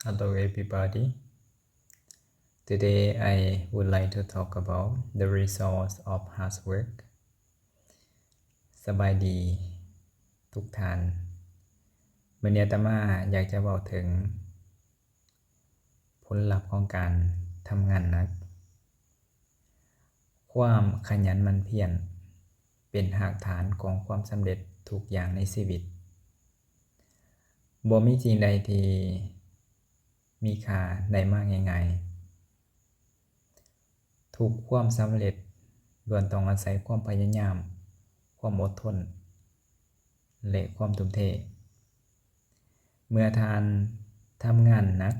Hello everybody. Today I would like to talk about the results of hard work. ສະບາຍດີທຸກທ່ານ. ມື້ນີ້ອາດຕະມາຢາກຈະເວົ້າເຖິງຜົນລັບຂອງການທຳງານໜັກ. ຄວາມຂະຫຍັນໝັ່ນພຽນເປັນຮາກຖານຂອງຄວາມສຳເລັດທຸກຢ່າງໃນຊີວິດ. ບໍ່ມີສິ່ງໃດທີ່ມີຄ່າໄດ້ມາງ່າຍໆ. ທຸກຄວາມສຳເລັດລ້ວນຕ້ອງອາໄສຄວາມພະຍາຍາມ, ຄວາມອົດທົນ ແລະ ຄວາມທຸ່ມເທ. ເມື່ອທ່ານທຳງານໜັກ,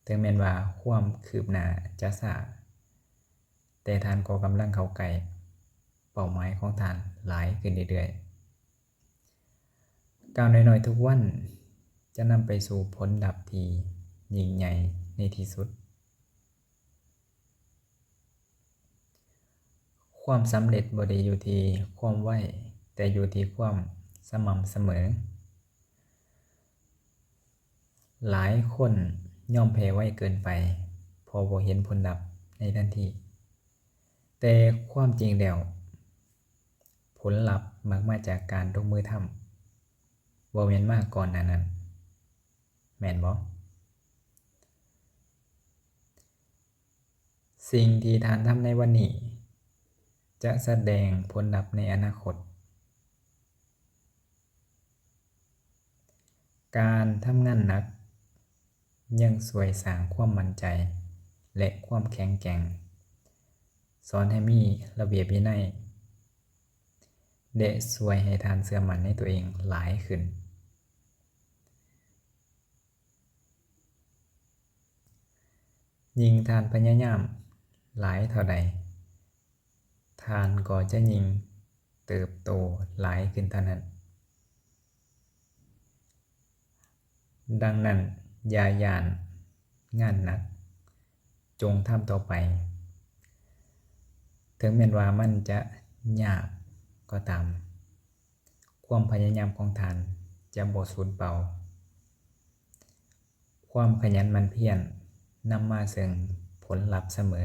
ເຖິງແມ່ນວ່າຄວາມຄືບໜ້າຈະຊ້າ, ແຕ່ທ່ານກໍກຳລັງເຂົ້າໃກ້ເປົ້າໝາຍຂອງທ່ານຫຼາຍຂຶ້ນເລື້ອຍໆ. ກ້າວນ້ອຍໆທຸກວັນຈະນຳໄປສູ່ຜົນລັບທີ່ຍິ່ງໃຫຍ່ໃນທີ່ສຸດ. ຄວາມສຳເລັດບໍ່ໄດ້ຢູ່ທີ່ຄວາມໄວ, ແຕ່ຢູ່ທີ່ຄວາມສະໝ່ຳສະເໝີ. ຫຼາຍຄົນຍອມແພ້ໄວເກີນໄປ ເພາະບໍ່ເຫັນຜົນລັບໃນທັນທີ. ແຕ່ຄວາມຈິງແລ້ວ, ຜົນລັບມັກມາຈາກການລົງມືທຳ, ບໍ່ແມ່ນມາກ່ອນໜ້ານັ້ນ, ແມ່ນບໍ່? ສິ່ງທີ່ທ່ານທຳໃນວັນນີ້ ຈະສະແດງຜົນລັບໃນອະນາຄົດ. ການທຳງານໜັກຍັງຊ່ວຍສ້າງຄວາມໝັ້ນໃຈ ແລະ ຄວາມແຂງແກ່ງ, ສອນໃຫ້ມີລະບຽບວິໄນ ແລະ ຊ່ວຍໃຫ້ທ່ານເຊື່ອໝັ້ນໃນຕົວເອງຫຼາຍຂຶ້ນ. ຍິ່ງທ່ານພະຍາຍາມຫຼາຍເທົ່າໃດ, ທ່ານກໍຈະຍິ່ງເຕີບໂຕຫຼາຍຂຶ້ນເທົ່ານັ້ນ. ດັ່ງນັ້ນ, ຢ່າຢ້ານງານໜັກ, ຈົ່ງທຳຕໍ່ໄປ. ເຖິງແມ່ນວ່າມັນຈະຍາກກໍຕາມ, ຄວາມພະຍາຍາມຂອງທ່ານຈະບໍ່ສູນເປົ່າ. ຄວາມຂະຫຍັນໝັ່ນພຽນນຳມາເຊິ່ງຜົນລັບສະເໝີ.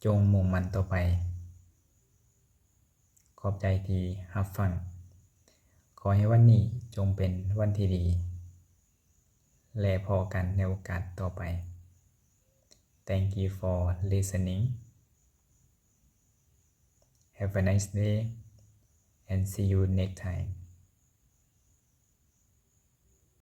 ຈົ່ງມຸ່ງໝັ້ນຕໍ່ໄປ. ຂອບໃຈທີ່ຮັບຟັງ. ຂໍໃຫ້ວັນນີ້ຈົ່ງເປັນວັນທີ່ດີ ແລະ ພໍ້ກັນໃນໂອກາດຕໍ່ໄປ. Thank you for listening. Have a nice day and see you next time.